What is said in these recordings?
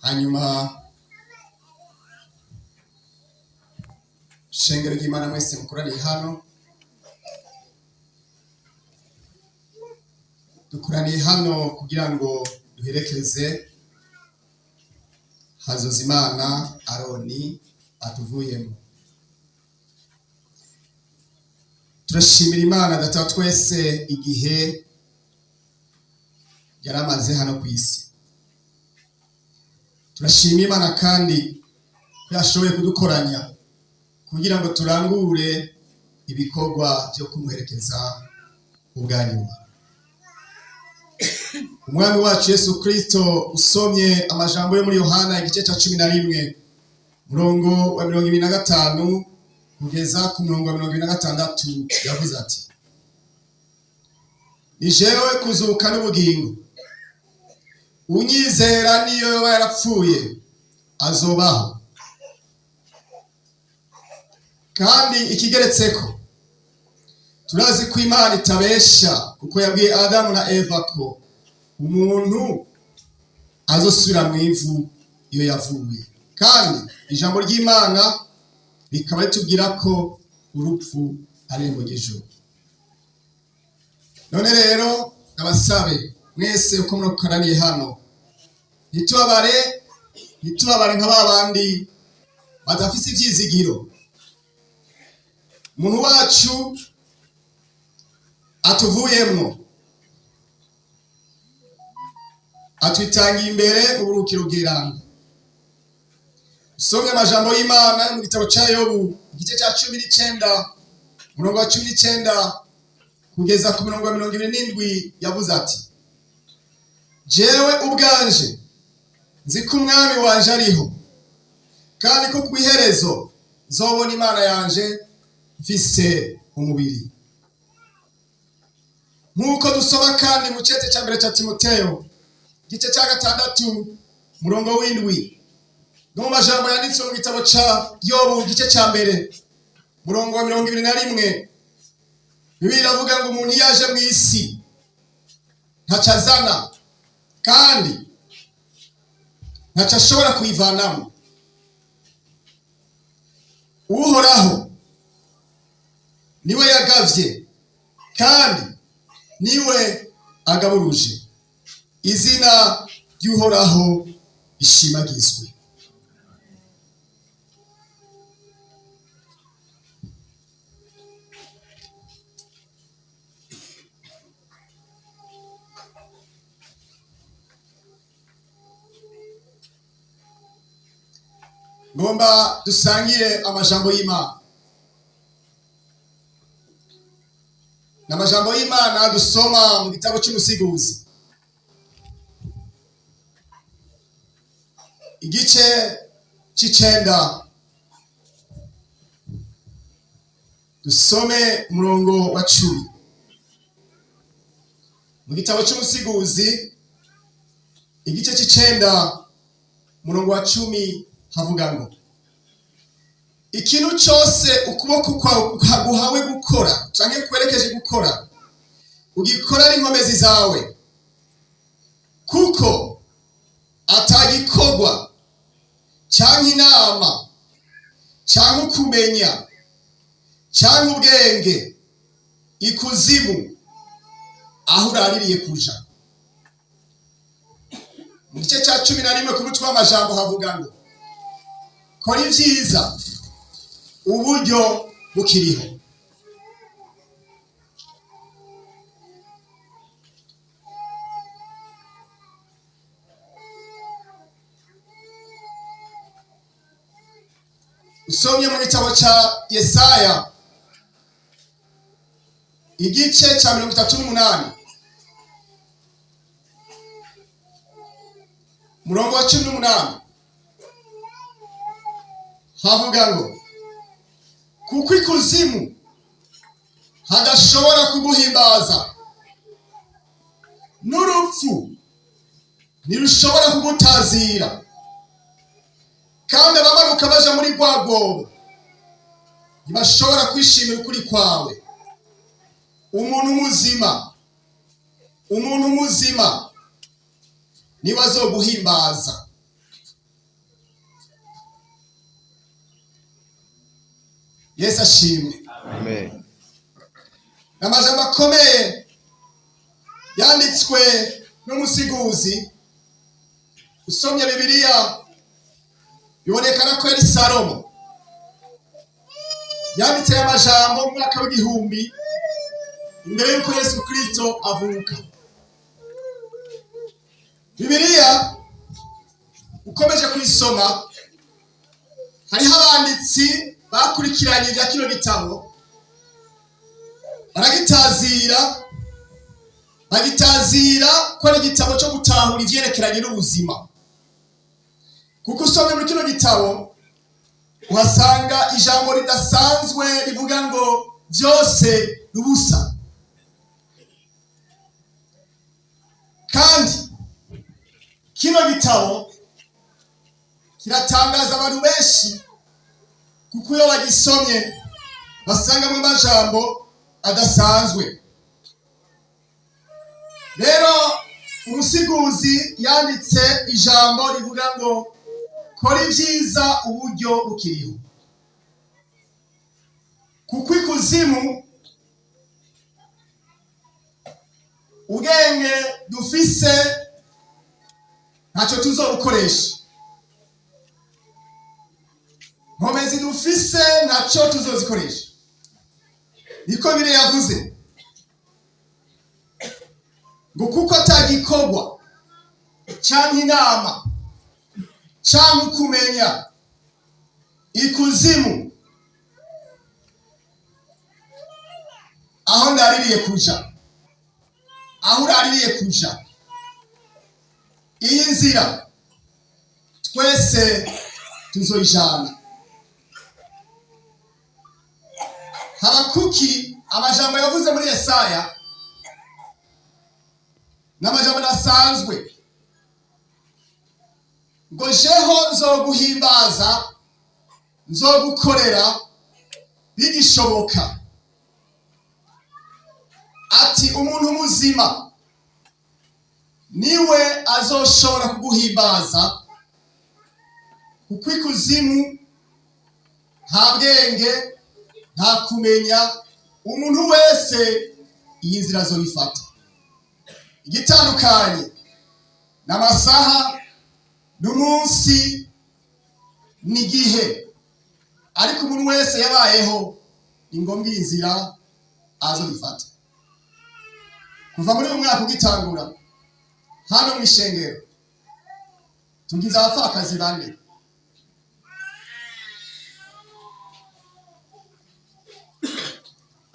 Hanyuma shengero ry'Imana mwese mukoraniye hano, dukoraniye hano kugira ngo duherekeze Hazozimana Aroni atuvuyemo. Turashimira Imana Data wa twese igihe yaramaze hano ku isi. Turashima Imana kandi ko yashoboye kudukoranya kugira ngo turangure ibikorwa byo kumuherekeza ubwa nyuma. Umwami wacu Yesu Kristo, usomye amajambo yo muri Yohana igice cya 11, murongo wa 25 kugeza ku murongo wa 26, yavuze ati: "Ni jewe kuzuka n'ubugingo, unyizera niyo yoba yarapfuye azobaho, kandi ikigeretseko turazi ko Imana itabesha, kuko yabwiye Adamu na Eva ko umuntu azosubira mu ivu iyo yavuye, kandi ijambo ry'Imana rikaba ritubwira ko urupfu ari irembo ry'ijuru." None rero ndabasabe mwese uko mukoraniye hano, ntitubabare, ntitubabare nka ba bandi badafise ivyizigiro. Umuntu wacu atuvuyemwo atwitangiye imbere mu buruhukiro bw'iranga. Usomye amajambo y'Imana mu gitabo ca Yobu igice ca 19, umurongo wa 19 kugeza ku murongo wa 27, yavuze ati: "Jewe ubwanje nzi ko umwami wanje ariho, kandi ko ku iherezo nzobona Imana yanje mfise umubiri." Nk'uko dusoma kandi mu cete ca mbere ca Timoteyo igice ca 6, umurongo w'7, no mu majambo yanditswe mu gitabo ca Yobu igice ca 1, umurongo wa 21, Bibiliya iravuga ngo umuntu iyo aje mw'isi ntaco azana kandi ntaco ashobora kuyivanamo. Uhoraho niwe yagavye kandi niwe agaburuje, izina ry'Uhoraho rishimagizwe. Ngomba dusangire amajambo y'Imana. Ni amajambo y'Imana dusoma mu gitabo cy'Umusiguzi igice c'9, dusome umurongo wa 10. Mu gitabo cy'Umusiguzi igice c'9, umurongo wa 10, havuga ngo: "Ikintu cyose ukuboko kwawe guhawe gukora canke kwerekeje gukora, ugikora ari inkomezi zawe, kuko atagikorwa canke inama canke ukumenya canke ubwenge ikuzimu aho uraririye kuja." Mu gice cya 11 ku mutwe w'amajambo havuga ngo: "Kora ibyiza uburyo bukiriho." Usomye mu gitabo cya Yesaya igice cya 38, murongo wa 18, havuga ngo: "Kuko ikuzimu hadashobora kuguhimbaza, n'urupfu ntirushobora kugutazira, kandi abamanuka baja muri rwa rwobo ntibashobora kwishimira ukuri kwawe. Umuntu muzima, umuntu muzima niwe azoguhimbaza." Yesu ashimwe. Amen. Amajambo akomeye yanditswe n'umusiguzi. Usomye Bibiliya bibonekana ko yari Salomo yanditse aya majambo mu mwaka w'1000 imbere y'uko Yesu Kristo avuka. Bibiliya ukomeje kuyisoma, hariho abanditsi bakurikiranye ibya kino gitabo, baragitazira, bagitazira ko ari igitabo cyo gutahura ivyerekeranye n'ubuzima, kuko usomye muri kino gitabo uhasanga ijambo ridasanzwe rivuga ngo byose n'ubusa. Kandi kino gitabo kiratangaza abantu benshi, kuko iyo bagisomye basangamo amajambo adasanzwe. Rero umusiguzi yanditse ijambo rivuga ngo kora ibyiza uburyo bukiriho, kuko ikuzimu ubwenge dufise ntacyo tuzobukoresha, nkomezi dufise ntacyo tuzozikoresha. Niko bire yavuze ngo kuko atagikorwa canke inama canke ukumenya ikuzimu aho ndaririye kuja, aho uraririye kuja, iyi nzira twese tuzoyijana. Habakuki amajambo yavuze muri Yesaya n'amajambo adasanzwe ngo jeho nzoguhimbaza, nzogukorera bigishoboka. Ati umuntu muzima niwe azoshobora kuguhimbaza, kuko ikuzimu nta bwenge, nta kumenya, umuntu wese iyi nzira azoyifata. Igitandukanye n'amasaha n'umunsi n'igihe, ariko umuntu wese yabayeho ni ngombwa iyi nzira azoyifata. Kuva muri uyu mwaka ugitangura, hano mu ishengero tugize abapfakazi bane.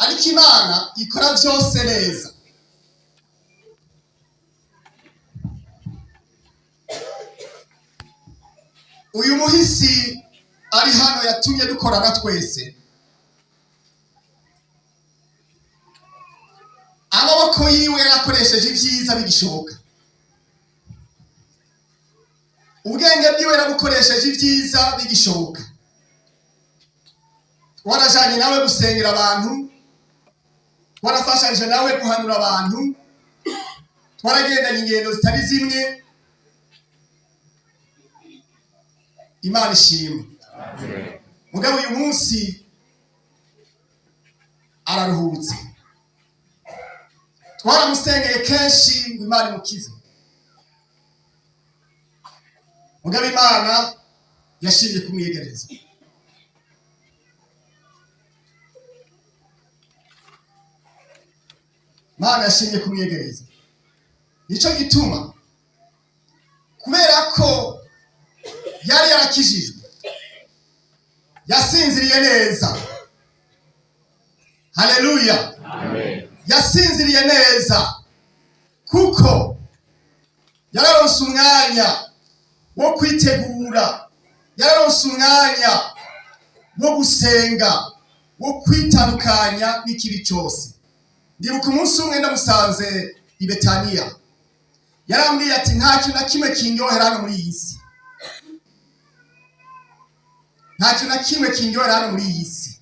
Ariko Imana ikora byose neza. Uyu muhisi ari hano yatumye dukorana twese, amaboko yiwe yarakoresheje ibyiza bigishoboka, ubwenge bwiwe yarabukoresheje ibyiza bigishoboka. Warajanye nawe gusengera abantu, warafashanyije nawe guhanura abantu, twaragendanye ingendo zitari zimwe. Imana ishimwe. Mugabo uyu munsi araruhutse. Twaramusengeye kenshi ngo Imana imukize, mugabo Imana yashimye kumwiyegereza. Imana yashimye kumwiyegereza. Nico gituma kubera ko yari yarakijijwe, yasinziriye neza. Haleluya! Amen. Yasinziriye neza kuko yararonse umwanya wo kwitegura, yararonse umwanya wo gusenga, wo kwitandukanya n'ikibi cyose. Ndibuka umunsi umwe ndamusanze i Betaniya, yarambwiye ati nta kintu na kimwe kindyohera hano muri iyi si, nta kintu na kimwe kindyohera hano muri iyi si,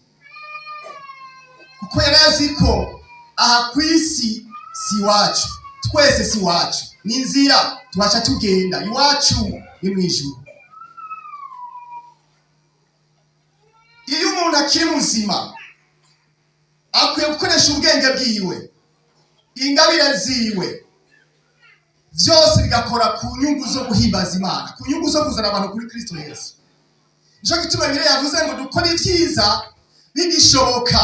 kuko yari azi ko aha ku isi si iwacu, twese si iwacu, ni inzira tubasha tugenda, iwacu ni mu ijuru. Iyo umuntu Umuntu akiri muzima akwiye gukoresha ubwenge bwiwe, ingabire ziwe, byose bigakora ku nyungu zo guhimbaza Imana, ku nyungu zo kuzana abantu kuri Kristo Yesu. Nico gituma Bibiliya yavuze ngo dukore ibyiza bigishoboka.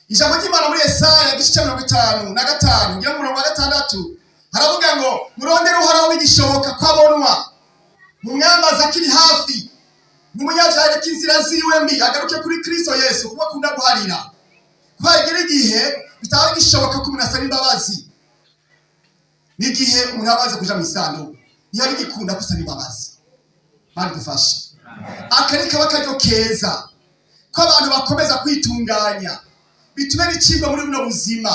Ijambo ry'Imana muri Yesaya igice cya 55, ngira umurongo wa 6, haravuga ngo: "Murondere Uhoraho bigishoboka ko abonwa, mumwambaze akiri hafi. N'umunyabyaha areke inzira ziwe mbi, agaruke kuri Kristo Yesu," kuko akunda guharira. Ko hagera igihe bitaba bigishoboka ko umuntu asaba imbabazi, n'igihe umuntu aba amaze kuja mu isanduku, niyo bigikunda gusaba imbabazi. Mana dufashe. Aka ni kaba akaryo keza ko abantu bakomeza kwitunganya, bitume bicibwa muri buno buzima,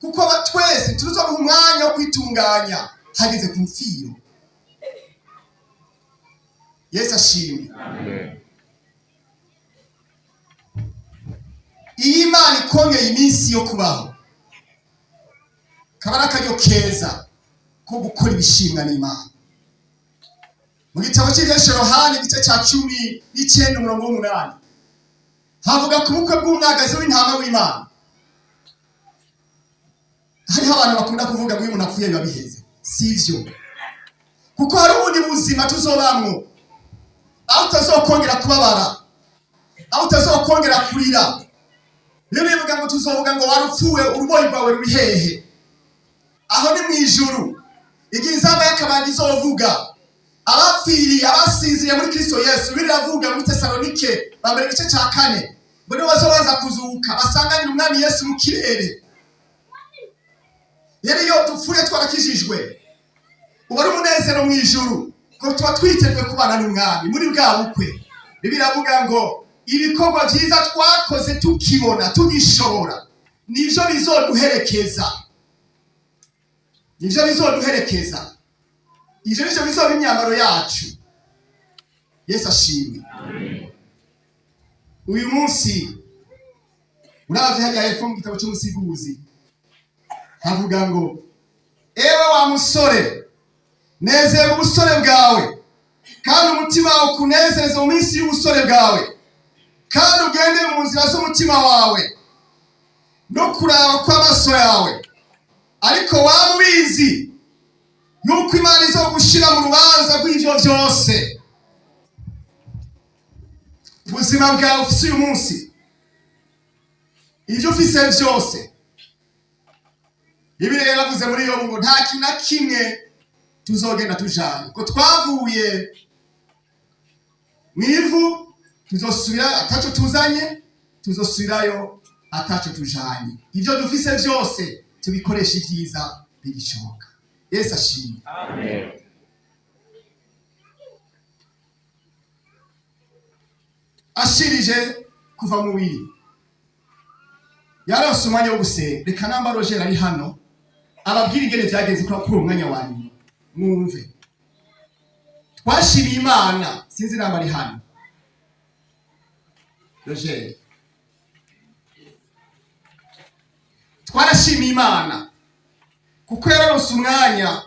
kuko twese tuzomuha umwanya wo kwitunganya hageze ku mfiro. Yesu ashimwe. Iyo Imana ikongeye iminsi yo kubaho, kaba ari akaryo keza ko gukora ibishimwa n'Imana. Mu gitabo cy'Ibyahishuriwe Yohani igice cya 19 umurongo w'8, havuga ku bukwe bw'umwagazi w'intama w'Imana. Hariho abantu bakunda kuvuga ngo iyo umuntu apfuye biba biheze. Si ivyo, kuko hari ubundi buzima tuzobamwo, aho utazokongera kubabara, aho utazokongera kurira. Rero bivuga ngo tuzovuga ngo: "Warupfuwe, uruboyi rwawe ruri hehe?" Aho ni mu ijuru, igihe inzamba y'akabanga izovuga, abapfiriye, abasinziriye muri Kristo Yesu, Bibiliya iravuga muri Tesalonike ba mbere igice cya 4 ngo nibo bazobanza kuzuka, basanganira Umwami Yesu mu kirere. Rero iyo dupfuye twarakijijwe, uba ari umunezero mu ijuru, ko tuba twiteguye kubana n'Umwami muri bwa bukwe. Bibiliya iravuga ngo ibikorwa byiza twakoze tukibona, tugishobora, nivyo bizoduherekeza, nivyo bizoduherekeza. Ivyo nivyo bizoba imyambaro yacu. Yesu ashimwe. Uyu munsi uravye hariya hepfo mu gitabo cy'Umusiguzi, havuga ngo: "Ewe wa musore, nezerwa ubusore bwawe, kandi umutima wawe ukunezereze mu minsi y'ubusore bwawe, kandi ugende mu nzira z'umutima wawe no kuraba kw'amaso yawe. Ariko waba ubizi yuko Imana izogushira mu rubanza rw'ivyo byose." Ubuzima bwawe ufise uyu munsi, ibyo ufise byose, Bibiliya yaravuze muri yo ngo nta kintu na kimwe tuzogenda tujanye, ko twavuye mu ivu, tuzosubira ataco tuzanye, tuzosubirayo ataco tujanye. Ibyo dufise byose tubikoresha ibyiza bigishoboka. Yesu ashimwe. Ashirije kuva mu mubiri, yaronse umwanya wo gusenga. Reka namba Roger ari hano, ababwira ingene vyagenze kuri uwo mwanya wa nyuma, mwumve. Twashimiye Imana. Sinzi namba ari hano Roger. Twarashimiye Imana kuko yararonse umwanya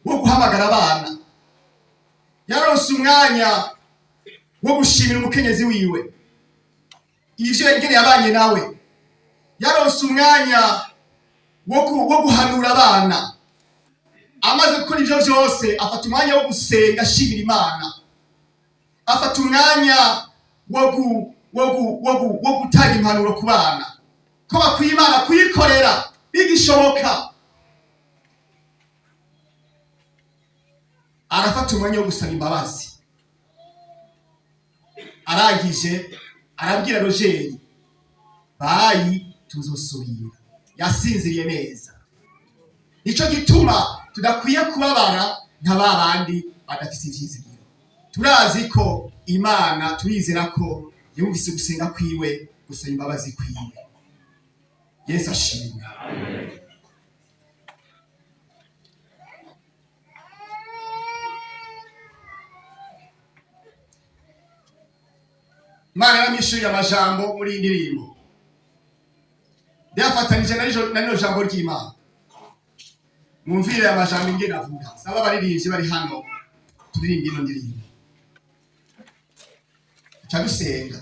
wo guhamagara abana, yararonse umwanya wo gushimira umukenyezi wiwe ivyo ingene yabanye nawe, yaronse umwanya wo guhanura abana. Amaze gukora ivyo vyose, afata umwanya wo gusenga ashimira Imana, afata umwanya wo gutanga impanuro ku bana ko bakwiye Imana kuyikorera bigishoboka. Arafata umwanya wo gusaba imbabazi. Arangije arabwira Rogeri: "Bye, tuzosubira." Yasinziriye neza. Nico gituma tudakwiye kubabara nka ba bandi badafise ivyizigiro. Turazi ko Imana, turizera ko yumvise gusenga kwiwe, gusaba imbabazi kwiwe. Yesu ashimwe. Imana yaramwishuriye amajambo muri iyi ndirimbo, yafatanije na rino jambo ry'Imana. Mwumvire aya majambo ingene avuga. Saba abaririmbyi bari hano turirimba ino ndirimbo, tuca dusenga.